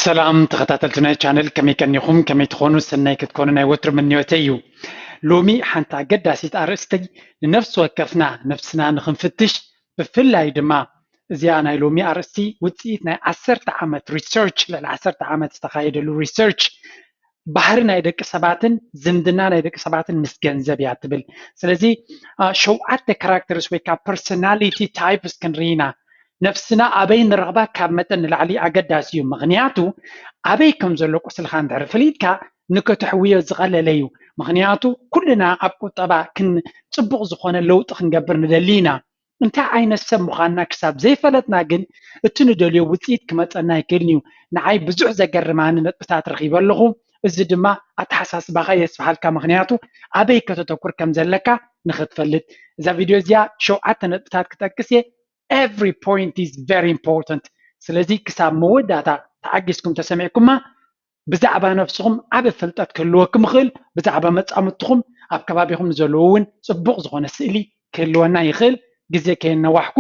ሰላም ተኸታተልቲ ናይ ቻነል፣ ከመይ ቀኒኹም? ከመይ ትኾኑ? ሰናይ ክትኮኑ ናይ ወትሩ ምንዮተይ እዩ። ሎሚ ሓንቲ ኣገዳሲት ኣርእስቲ ንነፍሲ ወከፍና ነፍስና ንኽንፍትሽ፣ ብፍላይ ድማ እዚኣ ናይ ሎሚ ኣርእስቲ ውፅኢት ናይ ዓሰርተ ዓመት ሪሰርች፣ ልዕሊ ዓሰርተ ዓመት ዝተኻየደሉ ሪሰርች፣ ባህሪ ናይ ደቂ ሰባትን ዝምድና ናይ ደቂ ሰባትን ምስ ገንዘብ እያ ትብል። ስለዚ ሸውዓተ ካራክተርስ ወይ ከዓ ፐርሶናሊቲ ታይፕስ ክንርኢ ኢና። ነፍስና ኣበይ ንረኽባ ካብ መጠን ንላዕሊ ኣገዳሲ እዩ። ምኽንያቱ ኣበይ ከም ዘሎ ቁስልኻ እንድሕር ፈሊጥካ ንክትሕውዮ ዝቐለለ እዩ። ምኽንያቱ ኩልና ኣብ ቁጠባ ክን ፅቡቕ ዝኾነ ለውጢ ክንገብር ንደሊ ኢና። እንታይ ዓይነት ሰብ ምዃንና ክሳብ ዘይፈለጥና ግን እቲ ንደልዮ ውፅኢት ክመፀና ኣይክእልን እዩ። ንዓይ ብዙሕ ዘገርማኒ ነጥብታት ረኺበ ኣለኹ። እዚ ድማ ኣተሓሳስባኻ የስፍሓልካ። ምኽንያቱ ኣበይ ከተተኩር ከም ዘለካ ንኽትፈልጥ። እዛ ቪድዮ እዚኣ ሸውዓተ ነጥብታት ክጠቅስ እየ። Every point is very important። ስለዚ ክሳብ መወዳእታ ተዓጊስኩም ተሰሚዕኩማ ብዛዕባ ነፍስኹም ዓቢ ፍልጠት ክህልወኩም ይኽእል። ብዛዕባ መጻምድትኹም ኣብ ከባቢኹም ንዘለዉ እውን ጽቡቕ ዝኾነ ስእሊ ክህልወና ይኽእል። ግዜ ከየነዋሕኩ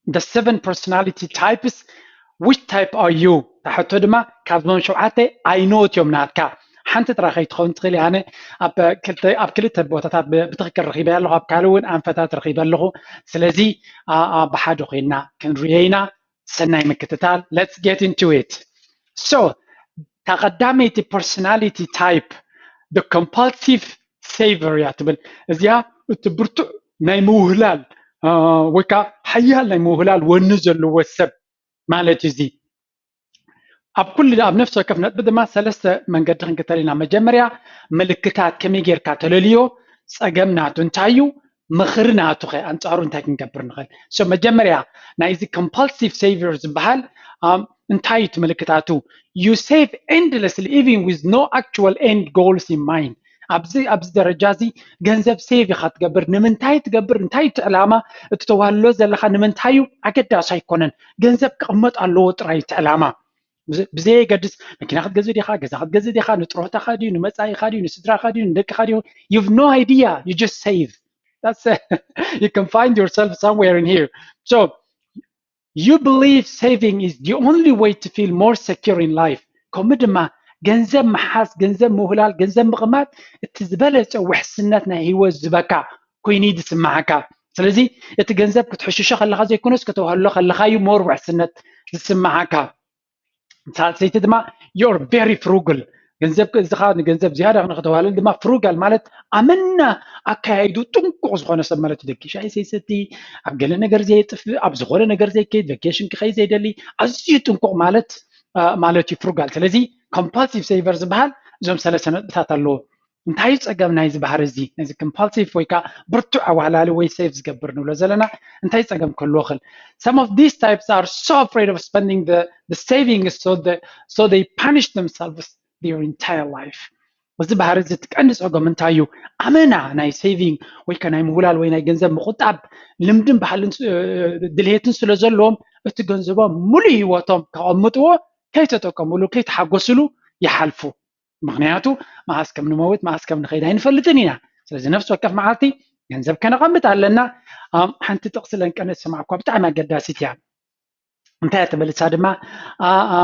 the seven personality types, which type are you? ታሕቶ ድማ ካብዞም ሸውዓተ ኣይኖት እዮም ናትካ። ሓንቲ ጥራይ ከይትኸውን ትኽእል እያ። ኣነ ኣብ ክልተ ኣብ ክልተ ቦታታት ብ- ብትኽክል ረኺበ ኣለኹ፣ ኣብ ካልእ እውን ኣንፈታት ረኺበ ኣለኹ። ስለዚ ኣ- ኣ- ብሓደ ኮይና ክንርዮ ኢና። ሰናይ ምክትታል። Let's get into it. So እታ ቀዳመይቲ personality type the compulsive saver እያ ትብል። እዚኣ እቲ ብርቱዕ ናይ ምውህላል ኣ፣ ወይ ከዓ ሓያል ናይ ምውህላል ወኒ ዘለዎ ሰብ ማለት እዩ። እዚ ኣብ ኩሉ ኣብ ነፍሲ ወከፍ ነጥቢ ድማ ሰለስተ መንገዲ ክንክተል ኢና። መጀመርያ ምልክታት ከመይ ጌርካ ተለልዮ፣ ፀገም ናቱ እንታይ እዩ፣ ምኽሪ ናቱ ኸ ኣንፃሩ እንታይ ክንገብር ንኽእል? So መጀመርያ ናይዚ compulsive saver ዝበሃል ኣም፣ እንታይ እዩ እቲ ምልክታቱ? You save endlessly even with no actual end goals in mind። ኣብዚ ኣብዚ ደረጃ እዚ ገንዘብ ሴቭ ኢኻ ትገብር። ንምንታይ ትገብር? እንታይ እቲ ዕላማ? እቲ ተዋህልሎ ዘለኻ ንምንታይ እዩ? ኣገዳሲ ኣይኮነን። ገንዘብ ክቕመጥ ኣለዎ ጥራይ እቲ ዕላማ። ብዘ- ብዘየገድስ መኪና ክትገዝእ ዲኻ፣ ገዛ ክትገዝእ ዲኻ፣ ንጥሮታኻ ድዩ፣ ንመጻኢኻ ድዩ፣ ንስድራኻ ድዩ፣ ንደቅኻ ድዩ? You've no idea. You just save. That's you can find yourself somewhere in here. So you believe saving is the only way to feel more secure in life. ከምኡ ድማ ገንዘብ ምሓዝ፣ ገንዘብ ምውህላል፣ ገንዘብ ምቕማጥ እቲ ዝበለፀ ውሕስነት ናይ ህይወት ዝበካ ኮይኑ እዩ ዝስምዓካ። ስለዚ እቲ ገንዘብ ክትሕሽሾ ከለኻ ዘይኮነስ ከተዋህሎ ከለኻ እዩ ሞር ውሕስነት ዝስምዓካ። ሳልሰይቲ ድማ you're very frugal። ገንዘብ እዚኻ ንገንዘብ ዝያዳ ንክተዋህለል ድማ ፍሩጋል ማለት ኣመና ኣካያይዱ ጥንቁቕ ዝኾነ ሰብ ማለት እዩ። ደቂ ሻሂ ዘይሰቲ፣ ኣብ ገለ ነገር ዘየጥፍእ፣ ኣብ ዝኾነ ነገር ዘይከይድ፣ ቨኬሽን ክኸይድ ዘይደሊ፣ ኣዝዩ ጥንቁቕ ማለት ኣ፣ ማለት እዩ ፍሩጋል። ስለዚ ኮምፓልሲቭ ሴቨር ዝበሃል እዞም ሰለስተ ነጥብታት ኣለዎ። እንታይ እዩ ጸገም ናይዚ ባህሪ እዚ? ነዚ ኮምፓልሲቭ ወይ ከዓ ብርቱዕ ኣዋህላሊ ወይ ሴቭ ዝገብር ንብሎ ዘለና እንታይ ጸገም ክህልዎ ይኽእል? Some of these types are so afraid of spending the, the savings, so, the, so they punish themselves their entire life. እዚ ባህሪ እዚ እቲ ቀንዲ ጸገም እንታይ እዩ? ኣመና ናይ ሴቪንግ ወይ ከ ናይ ምውላል ወይ ናይ ገንዘብ ምቁጣብ ልምድን ባህልን እ፣ ድልየትን ስለ ዘለዎም እቲ ገንዘቦም ሙሉእ ህይወቶም ከቐምጥዎ ከይተጠቀምሉ ከይተሓጎስሉ ይሓልፉ። ምክንያቱ መዓስ ከም ንመውት መዓስ ከም ንኸይድ ኣይንፈልጥን ኢና። ስለዚ ነፍሲ ወከፍ መዓልቲ ገንዘብ ከነቐምጥ ኣለና። ኣም፣ ሓንቲ ጥቕሲ ለንቀነ ዝሰማዕኳ ብጣዕሚ ኣገዳሲት እያ። እንታይ እያ ትብል? እሳ ድማ ኣ፣ ኣ፣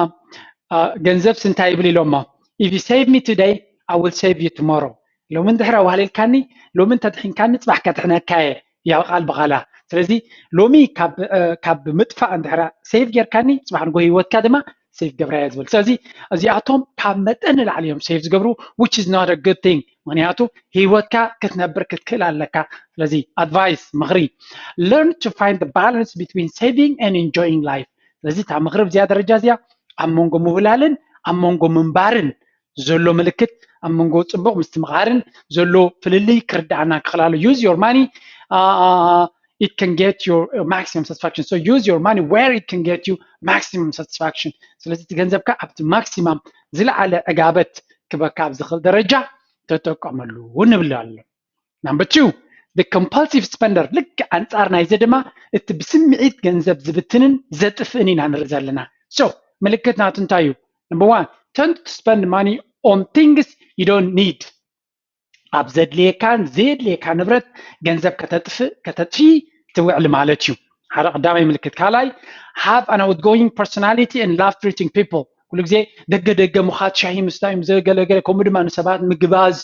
ኣ፣ ገንዘብስ እንታይ ይብል ኢሎሞ? If you save me today, I will save you tomorrow። ሎሚ እንድሕር ኣዋህሊልካኒ፣ ሎሚ እንተድሒንካኒ ፅባሕ ከድሕነካ እየ። ያው ቃል ብቓላ። ስለዚ ሎሚ ካብ እ፣ ካብ ምጥፋእ እንድሕር ሴቭ ጌርካኒ ፅባሕ ንጎ ህይወትካ ድማ ሴቭ ገብራ እያ ዝብል። ስለዚ እዚኣቶም ካብ መጠን ንላዕሊ እዮም ሴቭ ዝገብሩ, which is not a good thing. ምክንያቱ ህይወትካ ክትነብር ክትክእል ኣለካ። ስለዚ ኣድቫይስ፣ ምኽሪ, learn to find the balance between saving and enjoying life. ስለዚ እታ ምኽሪ ብዚኣ ደረጃ እዚኣ ኣብ መንጎ ምውላልን ኣብ መንጎ ምንባርን ዘሎ ምልክት ኣብ መንጎ ጽቡቕ ምስትምቓርን ዘሎ ፍልልይ ክርዳኣና ክኽእል ኣለዎ። Use your money, uh, it can get your uh, maximum satisfaction. So use your money where it can get you maximum satisfaction. ስለዚ እቲ ገንዘብካ ኣብቲ ማክሲማም ዝለዓለ ዕጋበት ክበካ ኣብ ዝኽእል ደረጃ ተጠቀመሉ ንብል ኣሎ። Number two, the compulsive spender. ልክዕ ኣንጻር ናይዚ ድማ እቲ ብስምዒት ገንዘብ ዝብትንን ዘጥፍእን ኢና ንርኢ ዘለና። So ምልክት ናቱ እንታይ እዩ? Number one, tend to spend money on things you don't need. ኣብ ዘድልየካን ዘየድልየካ ንብረት ገንዘብ ከተጥፍእ ከተጥፊ ትውዕል ማለት እዩ። ሓደ ቀዳማይ ምልክት። ካልኣይ, have an outgoing personality and love treating people. ኩሉ ግዜ ደገ ደገ ምኻድ፣ ሻሂ ምስታይ፣ ምስ ገለ ገለ፣ ከምኡ ድማ ንሰባት ምግባዝ፣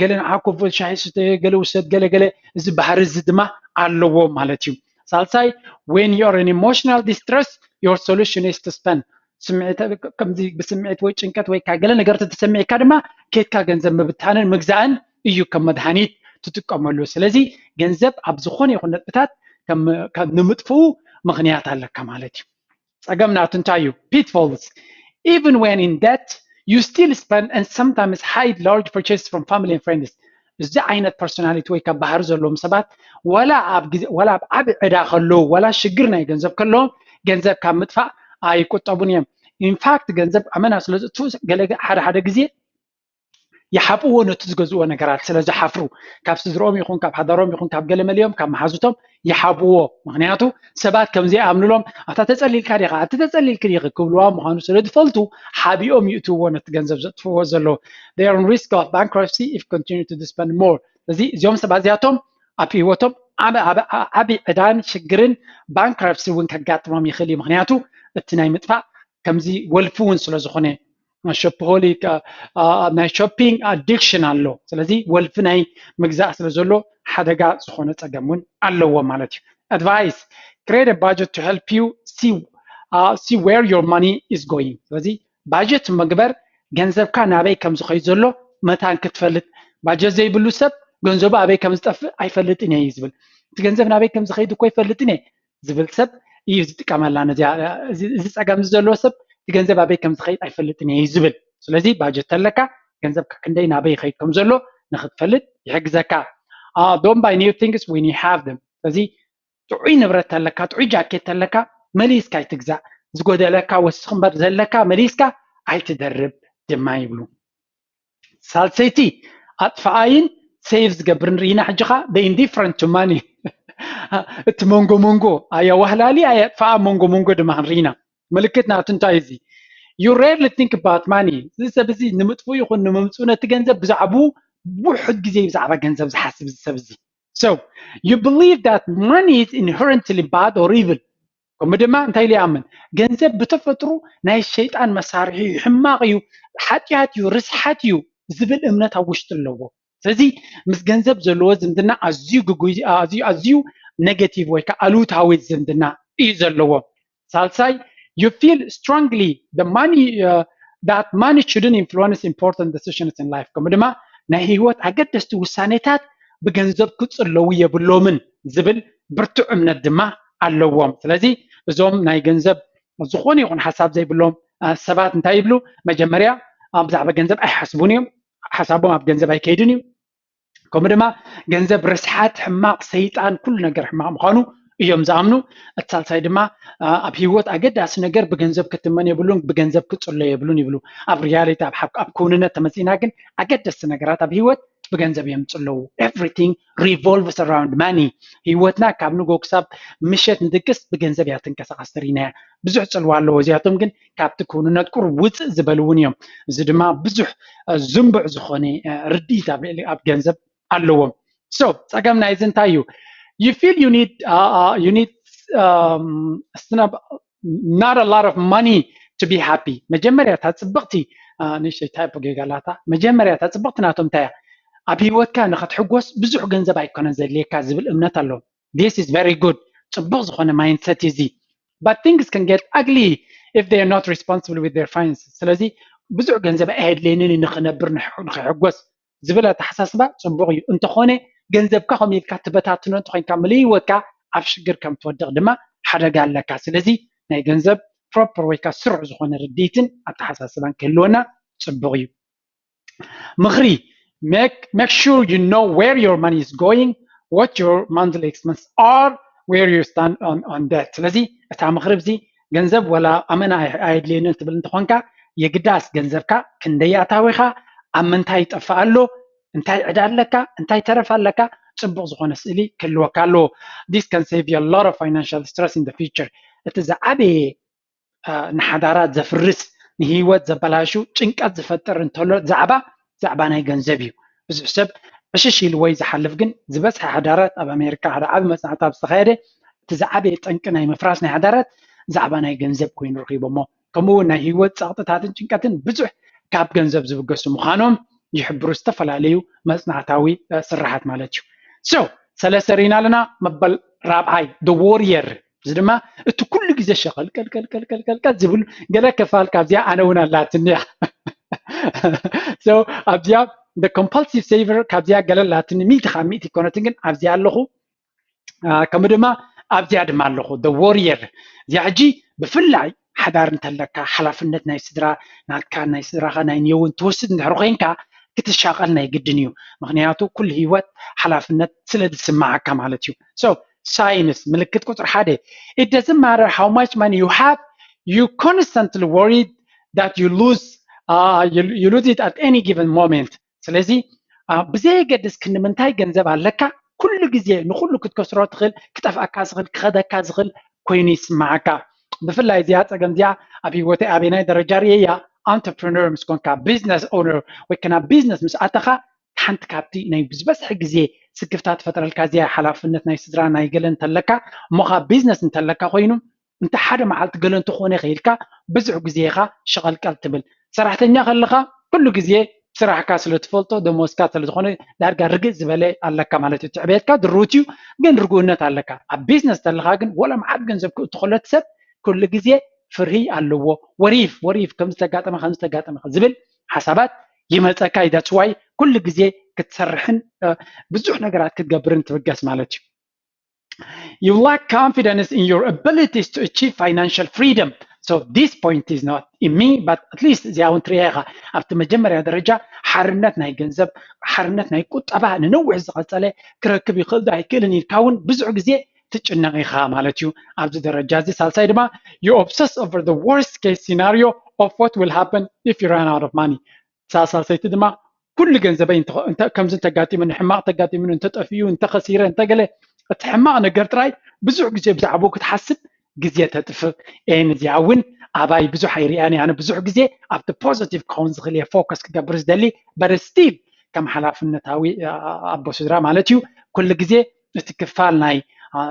ገለ ንዓ ኮፍ በል ሻሂ ስተ፣ ገለ ውሰድ፣ ገለ ገለ፣ እዚ ባህሪ እዚ ድማ ኣለዎ ማለት እዩ። ሳልሳይ፣ when you are in emotional distress, your solution is to spend። ስምዒት፣ ከምዚ ብስምዒት ወይ ጭንቀት ወይ ካ ገለ ነገር ተተሰሚዕካ ድማ ኬድካ ገንዘብ ምብታንን ምግዛእን እዩ ከም መድሃኒት ትጥቀመሉ። ስለዚ ገንዘብ ኣብ ዝኾነ ይኹን ነጥብታት ከም፣ ከም ንምጥፍኡ ምኽንያት ኣለካ ማለት እዩ። ጸገም ናቱ እንታይ እዩ? Pitfalls. Even when in debt, you still spend and sometimes hide large purchases from family and friends. እዚ ዓይነት personality ወይ ካብ ባህሪ ዘለዎም ሰባት ዋላ ኣብ ግዜ፣ ዋላ ኣብ ዓቢ ዕዳ ከለዉ፣ ዋላ ሽግር ናይ ገንዘብ ከለዎም፣ ገንዘብ ካብ ምጥፋእ ኣይቁጠቡን እዮም። In fact፣ ገንዘብ ኣመና ስለ ዝእትዉ፣ ገለ ሓደ ሓደ ግዜ ይሓብዎ፣ ነቲ ዝገዝእዎ ነገራት ስለ ዝሓፍሩ፣ ካብ ስድሮም ይኹን ካብ ሓዳሮም ይኹን ካብ ገለ መሊኦም ካብ መሓዙቶም ይሓብዎ። ምኽንያቱ ሰባት ከም ዘይኣምኑሎም፣ ኣታ ተጸሊልካ ዲኻ፣ ኣቲ ተጸሊልኪ ዲኺ ክብልዋ ምዃኑ ስለ ዝፈልጡ፣ ሓቢኦም ይእትውዎ ነቲ ገንዘብ ዘጥፍዎ ዘለዉ። They are on risk of bankruptcy if continue to spend more። ስለዚ እዚኦም ሰባት እዚኣቶም ኣብ ህይወቶም ዓቢ፣ ዓቢ፣ ዓቢ ዕዳን ሽግርን ባንክራፕሲ እውን ከጋጥሞም ይኽእል እዩ። ምኽንያቱ እቲ ናይ ምጥፋእ ከምዚ ወልፊ እውን ስለ ዝኾነ፣ ሾፕሆሊክ፣ አ፣ አ፣ ናይ ሾፒንግ ኣዲክሽን ኣሎ። ስለዚ ወልፊ ናይ ምግዛእ ስለ ዘሎ ሓደጋ ዝኾነ ጸገም እውን ኣለዎ ማለት እዩ። Advice: create a budget to help you see, uh, see where your money is going። ስለዚ ባጀት ምግበር፣ ገንዘብካ ናበይ ከም ዝኸይድ ዘሎ መታን ክትፈልጥ። ባጀት ዘይብሉ ሰብ ገንዘቡ ኣበይ ከም ዝጠፍእ ኣይፈልጥን እየ እዩ ዝብል። እቲ ገንዘብ ናበይ ከም ዝኸይድ እኮ ኣይፈልጥን እየ ዝብል ሰብ እዩ ዝጥቀመላ። ነዚኣ፣ እዚ፣ እዚ ጸገም እዚ ዘለዎ ሰብ እቲ ገንዘብ ኣበይ ከም ዝኸይድ ኣይፈልጥን እየ እዩ ዝብል። ስለዚ ባጀት ተለካ ገንዘብካ ክንደይ ናበይ ይኸይድ ከም ዘሎ ንኽትፈልጥ ይሕግዘካ። Uh, don't buy new things when you have them። ስለዚ ጥዑይ ንብረት ተለካ፣ ጥዑይ ጃኬት ተለካ፣ መሊስካ ኣይትግዛእ። ዝጎደለካ ወስኽ እምበር ዘለካ መሊስካ ኣይትደርብ ድማ ይብሉ። ሳልሰይቲ፣ ኣጥፍኣይን ሴቭ ዝገብርን ርኢና። ሕጂ ኸኣ the indifferent to money፣ እቲ መንጎ መንጎ፣ ኣያ ዋህላሊ ኣያ ኣጥፍኣ፣ መንጎ መንጎ ድማ ክንርኢና። ምልክት ናቱ እንታይ እዚ? You rarely think about money። እዚ ሰብ እዚ ንምጥፍኡ ይኹን ንምምፅኡ ነቲ ገንዘብ ብዛዕባኡ ውሑድ ግዜ እዩ ብዛዕባ ገንዘብ ዝሓስብ እዚ ሰብ እዚ። So, you believe that money is inherently bad or evil። ከምኡ ድማ እንታይ ኢሉ ይኣምን? ገንዘብ ብተፈጥሩ ናይ ሸይጣን መሳርሒ እዩ፣ ሕማቕ እዩ፣ ሓጢኣት እዩ፣ ርስሓት እዩ ዝብል እምነት ኣብ ውሽጡ ኣለዎ። ስለዚ ምስ ገንዘብ ዘለዎ ዝምድና ኣዝዩ ግጉይ፣ ኣዝዩ፣ ኣዝዩ ኔጌቲቭ ወይ ከዓ ኣሉታዊ ዝምድና እዩ ዘለዎ። ሳልሳይ፣ you feel strongly the money, uh, that money shouldn't influence important decisions in life። ከምኡ ድማ ናይ ህይወት ኣገደስቲ ውሳኔታት ብገንዘብ ክጽለዉ የብሎምን ዝብል ብርቱዕ እምነት ድማ ኣለዎም። ስለዚ እዞም ናይ ገንዘብ ዝኾነ ይኹን ሓሳብ ዘይብሎም፣ አ፣ ሰባት እንታይ ይብሉ? መጀመርያ፣ አ፣ ብዛዕባ ገንዘብ ኣይሓስቡን እዮም። ሓሳቦም ኣብ ገንዘብ ኣይከይድን እዩ። ከምኡ ድማ ገንዘብ ርስሓት፣ ሕማቕ፣ ሰይጣን፣ ኩሉ ነገር ሕማቕ ምዃኑ እዮም ዝኣምኑ። እቲ ሳልሳይ ድማ፣ አ፣ ኣብ ህይወት ኣገዳሲ ነገር ብገንዘብ ክትመን የብሉን፣ ብገንዘብ ክጽሎ የብሉን ይብሉ። ኣብ ሪያሊቲ፣ ኣብ ሓቅ፣ ኣብ ክውንነት ተመጺእና ግን ኣገደስቲ ነገራት ኣብ ህይወት ብገንዘብ እዮም ዝጽለዉ። Everything revolves around money። ህይወትና ካብ ንጎ ክሳብ ምሸት ንድቅስ ብገንዘብ እያ ትንቀሳቐስ ተሪናያ። ብዙሕ ጽልዋ ኣለዎ። እዚኣቶም ግን ካብቲ ክውንነት ቁሩብ ውጽእ ዝበሉ እውን እዮም። እዚ ድማ ብዙሕ፣ አ፣ ዝንቡዕ ዝኾነ፣ አ፣ ርድኢት ኣብ ልዕሊ፣ ኣብ ገንዘብ ኣለዎም። So ጸገም ናይዚ እንታይ እዩ? You feel you need, uh, uh, you need, um, snab-, not a lot of money to be happy። መጀመርያ እታ ጽብቕቲ፣ አ፣ ንእሽተይ ታይፖ ጌጋ ኣላታ። መጀመርያ እታ ጽብቕቲ ናቶም እንታይ እያ? ኣብ ህይወትካ ንኸትሕጎስ ብዙሕ ገንዘብ ኣይኮነን ዘድልየካ ዝብል እምነት ኣለዎም። This is very good። ጽቡቕ ዝኾነ ማይንድሰት እዩ እዚ። But things can get ugly if they are not responsible with their finances። ስለዚ ብዙሕ ገንዘብ ኣየድልየንን እዩ ንኽነብር፣ ንኽ-፣ ንኽሕጎስ ዝብል ኣተሓሳስባ ጽቡቕ እዩ። እንተኾነ ገንዘብካ ከምኡ ኢልካ ትበታትኖ እንተኾይንካ፣ ምሉእ ህይወትካ ኣብ ሽግር ከም ትወድቕ ድማ ሓደጋ ኣለካ። ስለዚ ናይ ገንዘብ ፕሮፐር ወይ ከኣ ስሩዕ ዝኾነ ርድኢትን ኣተሓሳስባን ክህልወና ጽቡቕ እዩ። ምኽሪ፣ make, make sure you know where your money is going, what your monthly expenses are, where you stand on, on debt። ስለዚ እታ ምኽሪ፣ እዚ ገንዘብ ወላ ኣመና ኣይ-፣ ኣየድልየንን ትብል እንተኾንካ፣ የግዳስ ገንዘብካ ክንደይ ኣታዊኻ፣ ኣብ ምንታይ ይጠፍእ ኣሎ፣ እንታይ ዕዳ ኣለካ፣ እንታይ ተረፍ ኣለካ፣ ጽቡቕ ዝኾነ ስእሊ ክህልወካ ኣለዎ። This can save you a lot of financial stress in the future። እቲ ዝዓበየ፣ አ፣ ንሓዳራት ዘፍርስ፣ ንህይወት ዘበላሹ፣ ጭንቀት ዝፈጥር እንተሎ ዛዕባ፣ ዛዕባ ናይ ገንዘብ እዩ። ብዙሕ ሰብ ዕሽሽ ኢልዎ እዩ ዝሓልፍ፣ ግን ዝበዝሐ ሓዳራት፣ ኣብ ኣሜሪካ ሓደ ዓቢ መጽናዕቲ ኣብ ዝተኻየደ፣ እቲ ዝዓበየ ጠንቂ ናይ ምፍራስ ናይ ሓዳራት ዛዕባ ናይ ገንዘብ ኮይኑ ረኺቦሞ። ከምኡ እውን ናይ ህይወት ጸቕጥታትን ጭንቀትን ብዙሕ ካብ ገንዘብ ዝብገሱ ምዃኖም ይሕብሩ ዝተፈላለዩ መጽናዕታዊ ስርሓት ማለት እዩ። So ሰለስተ ርኢና ኣለና። መበል ራብዓይ the warrior፣ እዚ ድማ እቲ ኩሉ ግዜ ሸቐል ቀልቀልቀልቀልቀል ዝብል ገለ ክፋል ካብዚኣ ኣነ እውን ኣላትኒ እያ። So ኣብዚኣ the compulsive saver ካብዚኣ ገለ ኣላትኒ፣ ሚእቲ ካብ ሚእቲ ይኮነትን ግን ኣብዚኣ ኣለኹ። ከምኡ ድማ ኣብዚኣ ድማ ኣለኹ the warrior። እዚኣ ሕጂ ብፍላይ ሓዳር እንተለካ ሓላፍነት ናይ ስድራ ናትካ ናይ ስድራኻ ናይ ኒየውን ትወስድ እንድሕር ኮይንካ ክትሻቐል ናይ ግድን እዩ። ምክንያቱ ኩሉ ህይወት ሓላፍነት ስለ ዝስማዓካ ማለት እዩ። So ሳይንስ ምልክት ቁፅሪ ሓደ፣ it doesn't matter how much money you have, you constantly worried that you lose uh, you, you lose it at any given moment። ስለዚ ብዘየገድስ ክንዲ ምንታይ ገንዘብ ኣለካ ኩሉ ግዜ ንኩሉ ክትከስሮ ትኽእል፣ ክጠፍኣካ ዝኽእል፣ ክኸደካ ዝኽእል ኮይኑ ይስማዓካ። ብፍላይ እዚኣ ፀገም እዚኣ ኣብ ህይወተይ ኣበናይ ደረጃ ርእየያ። Entrepreneur ምስ ኮንካ፣ business owner ወይ ከና ቢዝነስ ምስ ኣተኻ ሓንቲ ካብቲ ናይ ብዝበዝሐ ግዜ ስክፍታ ትፈጥረልካ እዚኣ ሓላፍነት ናይ ስድራ ናይ ገለ እንተለካ እሞ ካብ ቢዝነስ እንተለካ ኮይኑ እንተ ሓደ መዓልቲ ገለ እንተኾነ ኢልካ ብዙሕ ግዜ ኢኻ ሸቐልቀል ትብል። ሰራሕተኛ ከለኻ ኩሉ ግዜ ስራሕካ ስለ ትፈልጦ ደሞዝካ ስለ ዝኾነ ዳርጋ ርግእ ዝበለ ኣለካ ማለት እዩ። ትዕቤትካ ድሩት እዩ ግን ርጉእነት ኣለካ። ኣብ ቢዝነስ ተለኻ ግን ወላ መዓት ገንዘብ ክእትኸሎ እቲ ሰብ ኩሉ ግዜ ፍርሂ ኣለዎ። What if what if ከም ዝተጋጠመ ከም ዝተጋጠመ ዝብል ሓሳባት ይመፀካ እዩ። That's why ኩሉ ግዜ ክትሰርሕን ብዙሕ ነገራት ክትገብርን ትብገስ ማለት እዩ። You lack confidence in your abilities to achieve financial freedom. So this point is not in me, but at least እዚኣ እውን ትሪኣ ኢኻ። ኣብቲ መጀመርያ ደረጃ ሓርነት ናይ ገንዘብ፣ ሓርነት ናይ ቁጠባ ንነዊሕ ዝቐጸለ ክረክብ ይኽእል ዶ ኣይክእልን ኢልካ እውን ብዙሕ ግዜ ትጭነቕ ኢኻ ማለት እዩ። ኣብዚ ደረጃ እዚ ሳልሳይ ድማ you obsess over the worst case scenario of what will happen if you run out of money። ሳልሳይቲ ድማ ኩሉ ገንዘበይ ከምዚ እንተጋጢሙኒ፣ ሕማቕ ተጋጢሙኒ፣ እንተጠፊኡ፣ እንተኸሲረ፣ እንተገለ እቲ ሕማቕ ነገር ጥራይ ብዙሕ ግዜ ብዛዕባኡ ክትሓስብ ግዜ ተጥፍእ። ኤን እዚኣ እውን ኣባይ ብዙሕ ኣይርእያን እየ። ኣነ ብዙሕ ግዜ ኣብቲ ፖዚቲቭ ክኸውን ዝኽእል እየ ፎከስ ክገብር ዝደሊ። But still ከም ሓላፍነታዊ ኣቦ ስድራ ማለት እዩ ኩሉ ግዜ እቲ ክፋል ናይ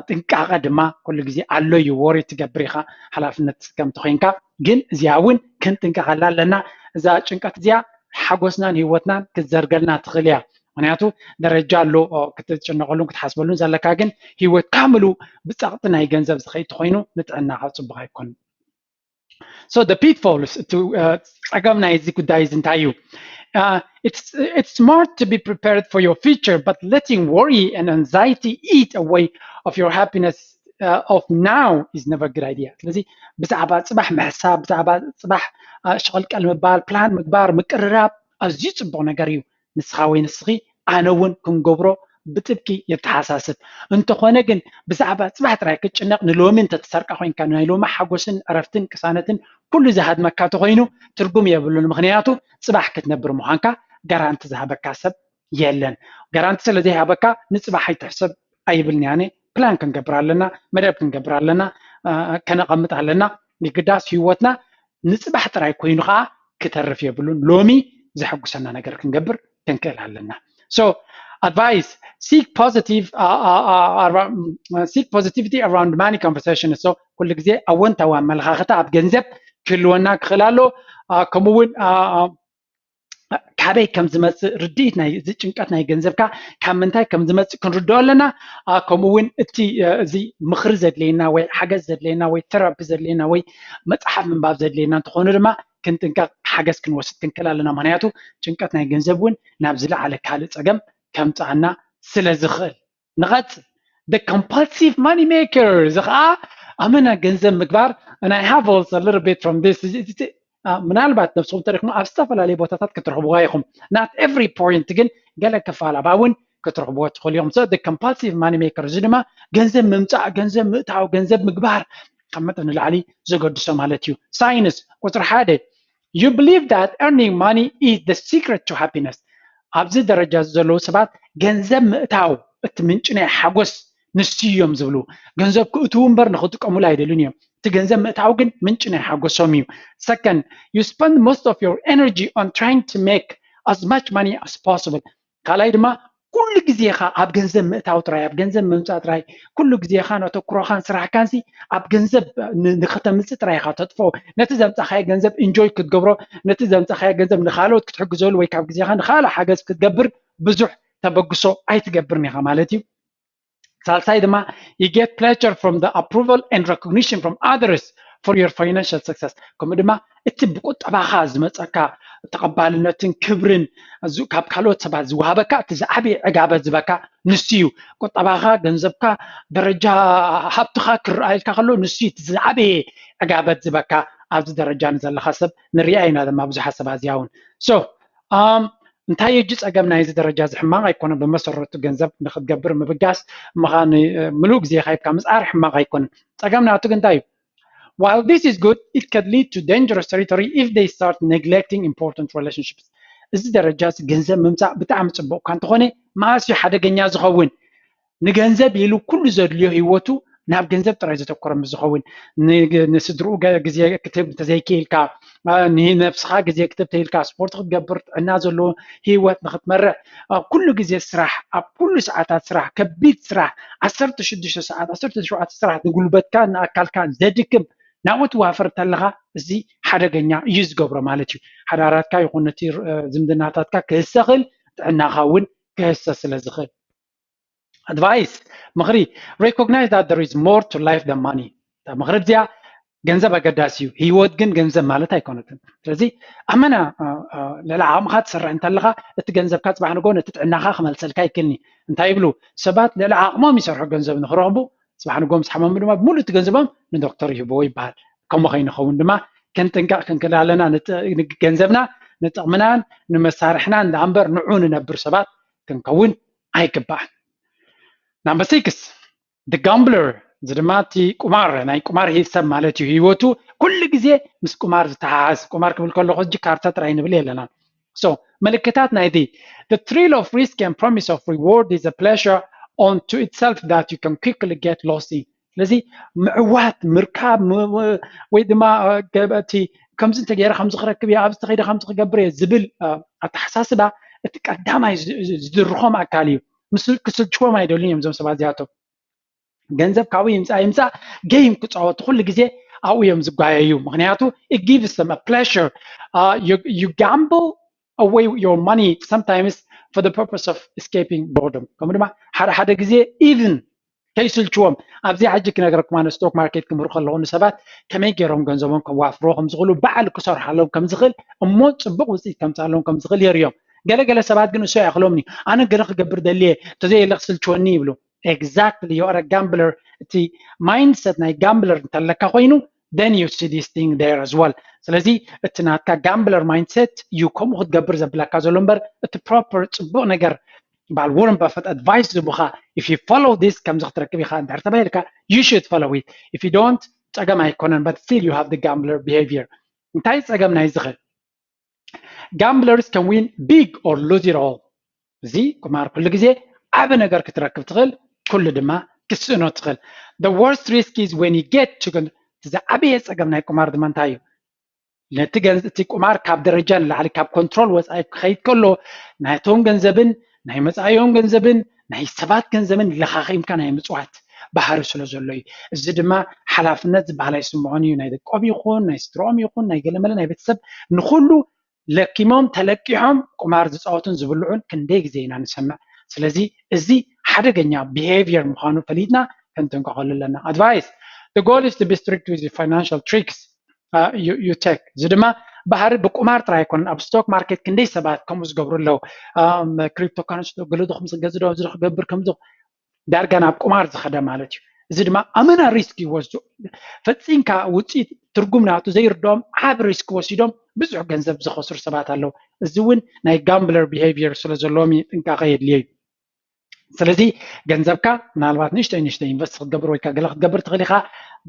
ጥንቃቐ ድማ ኩሉ ግዜ ኣሎ እዩ። ወሪ ትገብር ኢኻ ሓላፍነት ከም ተኾይንካ፣ ግን እዚኣ እውን ክንጥንቀቐላ ኣለና። እዛ ጭንቀት እዚኣ ሓጎስናን ህይወትናን ክትዘርገልና ትኽእል እያ። ምክንያቱ ደረጃ ኣሎ ክትጭነቀሉን ክትሓስበሉን ዘለካ፣ ግን ህይወትካ ምሉእ ብፀቕጢ ናይ ገንዘብ ዝኸይድ ተኾይኑ ንጥዕናኻ ፅቡቅ ኣይኮን። So the pitfalls to ፀገም ናይ እዚ ጉዳይ እዚ እንታይ እዩ? It's smart to be prepared for your future, but letting worry and anxiety eat away of your happiness of now is never good idea. ስለዚ ብዛዕባ ፅባሕ ምሕሳብ፣ ብዛዕባ ፅባሕ ሸቐልቀል ምባል፣ ፕላን ምግባር፣ ምቅርራብ ኣዝዩ ፅቡቕ ነገር እዩ። ንስኻ ወይ ንስኺ ኣነ እውን ክንገብሮ ብጥብቂ የተሓሳስብ። እንተኾነ ግን ብዛዕባ ፅባሕ ጥራይ ክትጭነቕ፣ ንሎሚ እንተትሰርቃ ኮይንካ ናይ ሎሚ ሓጎስን ዕረፍትን ቅሳነትን ኩሉ ዝሃድመካ ተኾይኑ ትርጉም የብሉን። ምክንያቱ ፅባሕ ክትነብር ምዃንካ ጋራንቲ ዝሃበካ ሰብ የለን። ጋራንቲ ስለ ዘይሃበካ ንፅባሕ ኣይትሕሰብ ኣይብልን። ያኔ ፕላን ክንገብር ኣለና፣ መደብ ክንገብር ኣለና፣ ከነቐምጥ ኣለና። ንግዳስ ህይወትና ንፅባሕ ጥራይ ኮይኑ ከዓ ክተርፍ የብሉን። ሎሚ ዘሐጉሰና ነገር ክንገብር ክንክእል ኣለና። So advice, seek positive uh, uh, uh, around, uh, seek positivity around money conversation. So ኩሉ ግዜ ኣወንታዊ ኣመለኻኽታ ኣብ ገንዘብ ክህልወና ክኽእል ኣሎ። ከምኡ እውን ካበይ ከም ዝመፅእ ርድኢት ናይ እዚ ጭንቀት ናይ ገንዘብካ ካብ ምንታይ ከም ዝመፅእ ክንርድኦ ኣለና። ከምኡ እውን እቲ እዚ ምኽሪ ዘድልየና ወይ ሓገዝ ዘድልየና ወይ ቴራፒ ዘድልየና ወይ መፅሓፍ ምንባብ ዘድልየና እንተኾኑ ድማ ክንጥንቀቕ ሓገዝ ክንወስድ ክንክእል ኣለና። ምክንያቱ ጭንቀት ናይ ገንዘብ እውን ናብ ዝለዓለ ካልእ ፀገም ከምፅኣና ስለ ዝኽእል። ንቐፅል። The compulsive money maker እዚ ከዓ ኣመና ገንዘብ ምግባር and I have also a little bit from this ምናልባት ነብስኹም ተሪኽሞ ኣብ ዝተፈላለዩ ቦታታት ክትረኽብዋ ኢኹም። Not every point ግን ገለ ክፋል ኣባ እውን ክትረኽብዎ ትኽእሉ ኢኹም። So the compulsive money maker እዚ ድማ ገንዘብ ምምፃእ፣ ገንዘብ ምእታው፣ ገንዘብ ምግባር ካብ መጠን ንላዕሊ ዘገድሶ ማለት እዩ። ሳይንስ ቁፅሪ ሓደ you believe that earning money is the secret to happiness። ኣብዚ ደረጃ ዘለዉ ሰባት ገንዘብ ምእታው እቲ ምንጪ ናይ ሓጎስ ንሱ እዮም ዝብሉ። ገንዘብ ክእትዉ እምበር ንክጥቀሙሉ ኣይደልን እዮም። እቲ ገንዘብ ምእታው ግን ምንጪ ናይ ሓጎሶም እዩ። Second, you spend most of your energy on trying to make as much money as possible። ካልኣይ ድማ ኩሉ ግዜኻ ኣብ ገንዘብ ምእታው ጥራይ፣ ኣብ ገንዘብ ምምፃእ ጥራይ፣ ኩሉ ግዜኻን ኣተኩሮኻን ስራሕካንሲ ኣብ ገንዘብ ንኸተምፅእ ጥራይ ኢኻ ተጥፍኦ። ነቲ ዘምፃኻዮ ገንዘብ ኢንጆይ ክትገብሮ፣ ነቲ ዘምፃኻዮ ገንዘብ ንኻልኦት ክትሕግዘሉ ወይ ካብ ግዜኻ ንኻልእ ሓገዝ ክትገብር ብዙሕ ተበግሶ ኣይትገብርን ኢኻ ማለት እዩ። ሳልሳይ ድማ you get pleasure from the approval and recognition from others for your financial success። ከምኡ ድማ እቲ ብቁጠባኻ ዝመፀካ ተቐባልነትን ክብርን ካብ ካልኦት ሰባት ዝወሃበካ እቲ ዝዓበየ ዕጋበት ዝበካ ንሱ እዩ። ቁጠባኻ፣ ገንዘብካ፣ ደረጃ ሃብትኻ ክረኣየልካ ከሎ ንሱ እዩ እቲ ዝዓበየ ዕጋበት ዝበካ። ኣብዚ ደረጃ ንዘለኻ ሰብ ንሪኣ ኢና ድማ ብዙሓት ሰባት እዚኣ እውን so እንታይ እጂ ፀገም ናይዚ ደረጃ እዚ ሕማቕ ኣይኮነን። ብመሰረቱ ገንዘብ ንክትገብር ምብጋስ ምኻን ምሉእ ግዜ ካይብካ ምፅዓር ሕማቕ ኣይኮነን። ፀገም ናቱ ግን እንታይ እዩ? While this is good, it can lead to dangerous territory if they start neglecting important relationships። እዚ ደረጃ እዚ ገንዘብ ምምፃእ ብጣዕሚ ፅቡቅ እኳ እንተኾነ መኣስ እዩ ሓደገኛ ዝኸውን? ንገንዘብ ኢሉ ኩሉ ዘድልዮ ህይወቱ ናብ ገንዘብ ጥራይ ዘተኮረ ምስ ዝኸውን ንስድርኡ ግዜ ክትህብ እንተዘይክኢልካ፣ ንነብስኻ ግዜ ክትህብ ተኢልካ፣ ስፖርት ክትገብር፣ ጥዕና ዘለዎ ህይወት ንክትመርሕ፣ ኩሉ ግዜ ስራሕ፣ ኣብ ኩሉ ሰዓታት ስራሕ፣ ከቢድ ስራሕ፣ ዓሰርተ ሽዱሽተ ሰዓት፣ ዓሰርተ ሸውዓተ ስራሕ፣ ንጉልበትካ ንኣካልካ ዘድክም ናብኡ ትዋፈር እንተለኻ፣ እዚ ሓደገኛ እዩ ዝገብሮ ማለት እዩ። ሓዳራትካ ይኹን ነቲ ዝምድናታትካ ክህሰኽል፣ ጥዕናኻ እውን ክህሰ ስለ ዝኽእል። Advice፣ ምኽሪ፣ recognize that there is more to life than money። እታ ምኽሪ እዚኣ ገንዘብ ኣገዳሲ እዩ፣ ህይወት ግን ገንዘብ ማለት ኣይኮነትን። ስለዚ ኣመና ልዕሊ ዓቕምኻ ትሰርሕ እንተለኻ እቲ ገንዘብካ ፅባሕ ንጎ ነቲ ጥዕናኻ ክመልሰልካ ይክልኒ። እንታይ ይብሉ ሰባት? ልዕሊ ዓቕሞም ይሰርሑ ገንዘብ ንክረኽቡ፣ ፅባሕ ንጎ ምስ ሓመሙ ድማ ብምሉእ እቲ ገንዘቦም ንዶክተር ይህብዎ ይበሃል። ከምኡ ከይንኸውን ድማ ክንጥንቀቕ ክንክእል ኣለና። ገንዘብና ንጥቕምናን ንመሳርሕናን ደኣ እምበር ንዑ ንነብር ሰባት ክንከውን ኣይግባእን። ናምበር ሲክስ፣ the gambler፣ እዚ ድማ እቲ ቁማር፣ ናይ ቁማር ሰብ ማለት እዩ። ህይወቱ ኩሉ ግዜ ምስ ቁማር ዝተሓሓዝ። ቁማር ክብል ከለኹ እጂ ካርታ ጥራይ ንብል የለና። So ምልክታት ናይቲ the thrill of risk and promise of reward is a pleasure unto itself that you can quickly get lost in። ስለዚ ምዕዋት፣ ምርካብ ወይ ድማ እቲ ከምዚ እንተገይረ ከምዚ ክረክብ እየ፣ ኣብዚ ተኸይደ ከምዚ ክገብር እየ ዝብል ኣተሓሳስባ እቲ ቀዳማይ ዝድርኾም ኣካል እዩ። ክስልችዎም ኣይደልዩን እዮም እዞም ሰባት እዚኣቶም። ገንዘብ ካብኡ ይምፃእ ይምፃእ ጌም ክፃወቱ ኩሉ ግዜ ኣብኡ እዮም ዝጓየዩ። ምክንያቱ it gives them a pleasure። You gamble away your money sometimes for the purpose of escaping boredom። ከምኡ ድማ ሓደ ሓደ ግዜ even ከይስልችዎም፣ ኣብዚ ሕጂ ክነግረኩም ኣነ ስቶክ ማርኬት ክምህሩ ከለኹ ንሰባት ከመይ ገይሮም ገንዘቦም ከዋፍርዎ ከምዝኽእሉ፣ ባዕል ክሰርሓሎም ከምዝኽእል እሞ ፅቡቅ ውፅኢት ከምፃሎም ከምዝኽእል የርእዮም። ገለገለ ሰባት ግን እሱ ኣይኣኽሎምን እዩ። ኣነ ገለ ክገብር ደልየ፣ ተዘየለ ክስልችወኒ ይብሉ። Exactly, you are a gambler። እቲ ማይንድሰት ናይ ጋምብለር እንተለካ ኮይኑ then you see this thing there as well። ስለዚ እቲ ናትካ ጋምብለር ማይንድሰት እዩ ከምኡ ክትገብር ዘብለካ ዘሎ እምበር እቲ ፕሮፐር ፅቡቅ ነገር በዓል ወረን ባፈት ኣድቫይስ ዝቡኻ if you follow this ከምዚ ክትረክብ ኢኻ እንድሕር ተባሂልካ you should follow it። If you don't ፀገም ኣይኮነን but still you have the gambler behavior። እንታይ ፀገም ናይ ዝኽእል? Gamblers can win big or lose it all። እዚ ቁማር ኩሉ ግዜ ዓቢ ነገር ክትረክብ ትኽእል፣ ኩሉ ድማ ክትስእኖ ትኽእል። The worst risk is when you get to ዝዓበየ ፀገም ናይ ቁማር ድማ እንታይ እዩ? ነቲ እቲ ቁማር ካብ ደረጃ ንላዕሊ ካብ ኮንትሮል ወፃኢ ክኸይድ ከሎ ናይቶም ገንዘብን ናይ መፃኢኦም ገንዘብን ናይ ሰባት ገንዘብን ለኻኺምካ ናይ ምፅዋት ባህሪ ስለ ዘሎ እዩ። እዚ ድማ ሓላፍነት ዝበሃል ኣይስምዖን እዩ። ናይ ደቆም ይኹን ናይ ስድሮኦም ይኹን ናይ ገለመለ ናይ ቤተሰብ ንኩሉ ለኪሞም ተለቂሖም ቁማር ዝፃወቱን ዝብልዑን ክንደይ ግዜ ኢና ንሰምዕ። ስለዚ እዚ ሓደገኛ ቢሄቪየር ምዃኑ ፈሊጥና ክንጥንቀቐሉ ኣለና። Advice, the goal is to be strict with financial tricks you take። እዚ ድማ ባህሪ ብቁማር ጥራይ ኣይኮነን። ኣብ ስቶክ ማርኬት ክንደይ ሰባት ከምኡ ዝገብሩ ኣለዉ። ክሪፕቶ ካረንሲ ገለ ዶ ከምዚ ክገዝእ ዶ እዚ ክገብር ከምዚ ዳርጋ ናብ ቁማር ዝኸደ ማለት እዩ። እዚ ድማ ኣመና ሪስክ ይወስዱ። ፈፂምካ ውፅኢት ትርጉም ናቱ ዘይርድኦም ዓብ ሪስክ ወሲዶም ብዙሕ ገንዘብ ዝኸስሩ ሰባት ኣለዉ። እዚ እውን ናይ ጋምብለር ቢሄቪየር ስለ ዘለዎም እዩ ጥንቃቐ የድልዮ እዩ። ስለዚ ገንዘብካ ምናልባት ንእሽተይ ንእሽተይ ኢንቨስት ክትገብር ወይ ገለ ክትገብር ትኽእል ኢኻ፣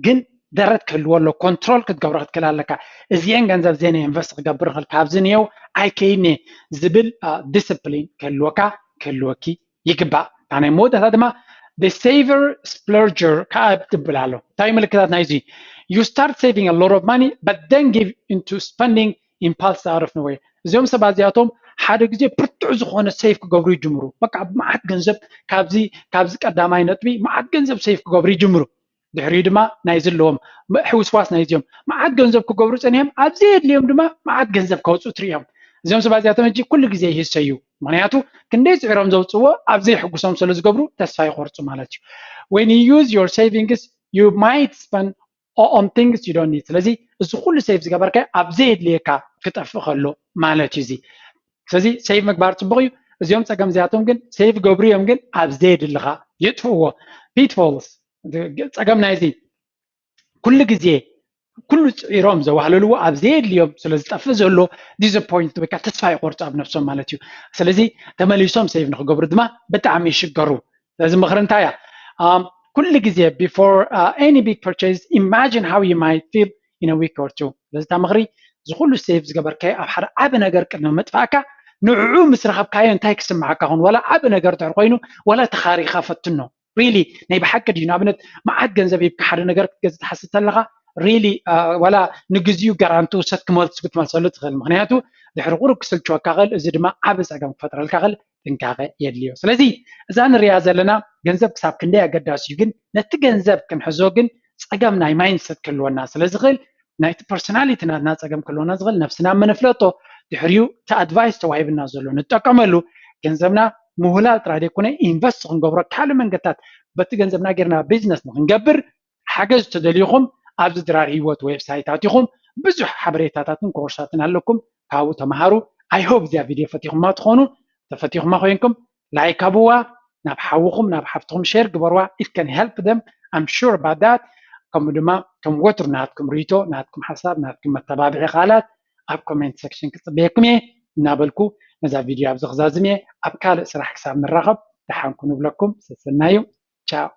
ግን ደረት ክህልዎ ኣሎ፣ ኮንትሮል ክትገብሮ ክትክእል ኣለካ። እዚአን ገንዘብ እዚአን ኢንቨስት ክገብር ክእል ካብዚ ንየው ኣይከይድን እየ ዝብል ዲስፕሊን ክህልወካ ክህልወኪ ይግባእ። እታ ናይ መወዳእታ ድማ the saver splurger ከዓ ትብል ኣሎ። እንታይ ምልክታት ናይዚ? You start saving a lot of money but then give into spending impulse out of nowhere። እዚኦም ሰባት እዚኣቶም ሓደ ግዜ ብርቱዕ ዝኾነ save ክገብሩ ይጅምሩ። በቃ መዓት ገንዘብ ካብዚ ካብዚ ቀዳማይ ነጥቢ መዓት ገንዘብ save ክገብሩ ይጅምሩ። ድሕሪኡ ድማ ናይ ዘለዎም ሕውስዋስ ናይ እዚኦም መዓት ገንዘብ ክገብሩ ጸኒሖም ኣብ ዘየድልዮም ድማ መዓት ገንዘብ ከውፅኡ ትርእዮም። እዚኦም ሰባት እዚኣቶም ሕጂ ኩሉ ግዜ ይህሰዩ። ምክንያቱ ክንደይ ጽዒሮም ዘውፅዎ ኣብ ዘይሕጉሶም ስለ ዝገብሩ ተስፋ ይቆርፁ ማለት እዩ። When you use your savings, you might spend on things you don't need። ስለዚ እዚ ኩሉ save ዝገበርካዮ ኣብ ዘየድልየካ ክጠፍእ ከሎ ማለት እዩ። እዚ ስለዚ save ምግባር ፅቡቅ እዩ። እዚኦም ፀገም እዚኣቶም ግን save ገብሩ እዮም፣ ግን ኣብ ዘየድልኻ የጥፍእዎ። Pitfalls፣ ፀገም ናይዚ ኩሉ ግዜ ኩሉ ፅዒሮም ዘዋህለልዎ ኣብ ዘየድልዮም ስለ ዝጠፍእ ዘሎ disappoint ወይ ከዓ ተስፋ ይቆርፁ ኣብ ነብሶም ማለት እዩ። ስለዚ ተመሊሶም save ንክገብሩ ድማ ብጣዕሚ ይሽገሩ። ስለዚ ምኽሪ እንታይ እያ? ኩሉ ግዜ before any big purchase, imagine how you might feel in a week or two። ስለዚ እታ ምኽሪ እዚ ኩሉ save ዝገበርካዮ ኣብ ሓደ ዓቢ ነገር ቅድሚ ምጥፋእካ ንዕኡ ምስ ረኸብካዮ እንታይ ክስምዓካ ኹን፣ ዋላ ዓቢ ነገር ድሕር ኮይኑ ዋላ ተኻሪኻ ፈትኖ። Really ናይ ብሓቂ ድዩ? ንኣብነት መዓት ገንዘብ ሂብካ ሓደ ነገር ክትገዝእ ትሓስብ ተለኻ really ዋላ ንግዚኡ ጋራንቲ ውሰድ ክትመልሰሉ ትኽእል። ምክንያቱ ድሕሪ ቁሩብ ክስልችወካ ኽእል፣ እዚ ድማ ዓቢ ጸገም ክፈጥረልካ ኽእል። ጥንቃቐ የድልዮ። ስለዚ እዛ ንሪኣ ዘለና ገንዘብ ክሳብ ክንደይ ኣገዳሲ እዩ፣ ግን ነቲ ገንዘብ ክንሕዞ ግን ጸገም ናይ mindset ክህልወና ስለ ዝኽእል ናይቲ personality ናትና ጸገም ክህልወና ዝኽእል ነብስና ምንፍለጦ፣ ድሕሪኡ እቲ advice ተዋሂብና ዘሎ ንጠቀመሉ። ገንዘብና ምህላል ጥራይ ዘይኮነ invest ክንገብሮ ካልእ መንገድታት በቲ ገንዘብና ጌርና business ንክንገብር ሓገዝ ተደልዩኹም ኣብዚ ድራር ህይወት website ኣቲኹም ብዙሕ ሓበሬታታትን ኮርሳትን ኣለኩም። ካብኡ ተምሃሩ። I hope እዚኣ ቪድዮ ፈቲኹማ ትኾኑ። ተፈቲኹማ ኮይንኩም like ኣብዋ፣ ናብ ሓውኹም ናብ ሓፍትኹም share ግበርዋ። It can help them, I'm sure about that። ከምኡ ድማ ከም ወትሩ ናትኩም ርእይቶ፣ ናትኩም ሓሳብ፣ ናትኩም መተባብዒ ቃላት ኣብ comment section ክጽበየኩም እየ እናበልኩ ነዛ ቪድዮ ኣብዚ ክዛዝም እየ። ኣብ ካልእ ስራሕ ክሳብ ንራኸብ ደሓንኩ ንብለኩም። ሰሰናዩ። ቻው።